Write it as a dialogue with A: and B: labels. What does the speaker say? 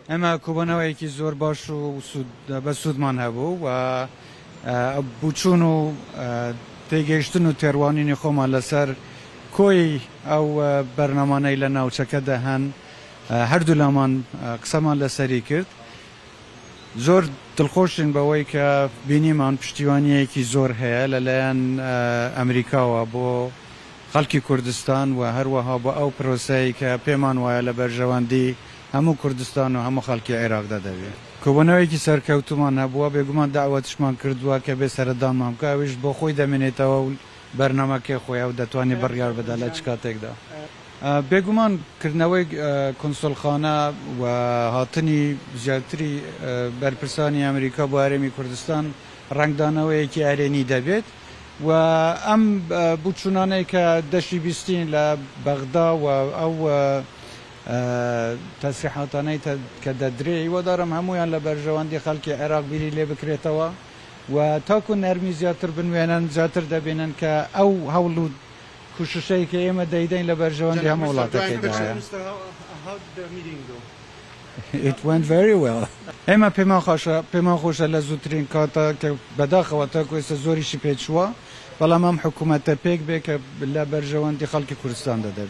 A: ئێمە کۆبوونەوەیەکی زۆر باش و بەسوودمان هەبوو و بوچوون و تێگەیشتن و تێڕوانینی خۆمان لەسەر کۆی ئەو بەرنامانەی لە ناوچەکەدا هەن هەردوولامان قسەمان لەسەری کرد. زۆر دڵخۆشین بەوەی کە بینیمان پشتیوانییەکی زۆر هەیە لەلایەن ئەمریکاوە بۆ خەڵکی کوردستان و هەروەها بۆ ئەو پرۆسەی کە پێمان وایە لە بەرژەوەندی هەموو کوردستان و هەموو خەڵکی عێراقدا دەبێت. کۆبوونەوەیەکی سەرکەوتوومان هەبووە، بێگومان دەعوەتیشمان کردووە کە بێ سەردانمان بکا، ئەویش بۆ خۆی دەمێنێتەوە و بەرنامەکەی خۆیە و دەتوانێت بڕیار بدا لە چ کاتێکدا. بێگومان کردنەوەی کونسوڵخانە و هاتنی زیاتری بەرپرسانی ئەمریکا بۆ هەرێمی کوردستان ڕەنگدانەوەیەکی ئەرێنی دەبێت و ئەم بوچوونانەی کە دەشی بیستین لە بەغدا و ئەو تەسریحاتانەی کە دەدرێ هیوادارم هەموویان لە بەرژەوەندی خەڵکی عێراق بیری لێ بکرێتەوە و تاکو نەرمی زیاتر بنوێنن زیاتر دەبینن کە ئەو هەوڵ و کوششەی کە ئێمە دەیدەین لە بەرژەوەندی هەموو وڵاتەکەیدایە. It went very well. ئێمە پێمان خۆشە پێمان خۆشە لە زووترین کاتە کە بەداخەوە تاکو ئێستا زۆریشی پێچووە، بەڵام ئەم حکوومەتە پێک بێ کە لە بەرژەوەندی خەڵکی کوردستاندا دەبێت.